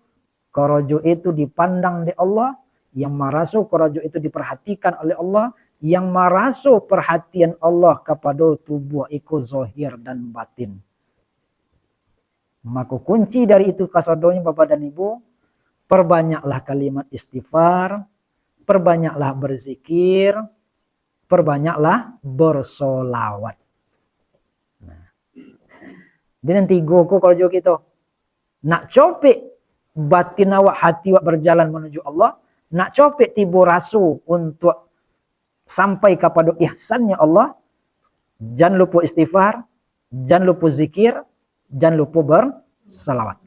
karajo itu dipandang dek Allah, yang maraso karajo itu diperhatikan oleh Allah, yang maraso perhatian Allah kapado tubuah iko zahir dan batin. Mako kunci dari itu kasadonyo, Bapak dan Ibu, perbanyaklah kalimat istighfar, perbanyaklah berzikir, perbanyaklah bersolawat. Nah. Jadi nan tigo ko karajo kito. Nak copek batin awak, hati awak berjalan manuju Allah, nak copek tibo raso untuk sampai kapado ihsannya Allah, jan lupo istighfar, jan lupo zikir, jan lupo bersalawat.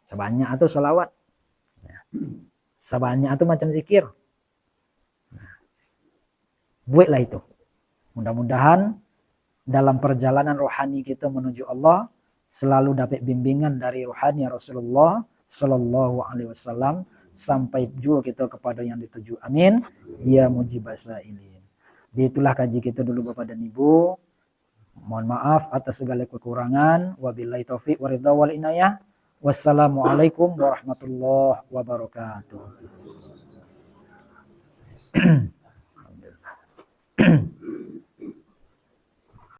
Sabanyak tu salawat. Sabanyak tu macam zikir. Buatlah itu. Mudah-mudahan dalam perjalanan rohani kita menuju Allah, selalu dapat bimbingan dari rohani Rasulullah sallallahu alaihi wasallam, sampai juo kita kepada yang dituju. Amin. Ya mujibas sailin. Jadi itulah kaji kita dulu, Bapak dan Ibu. Mohon maaf atas segala kekurangan. Wabillahi taufiq waridha wal inayah. Wassalamualaikum warahmatullahi wabarakatuh. Alhamdulillah.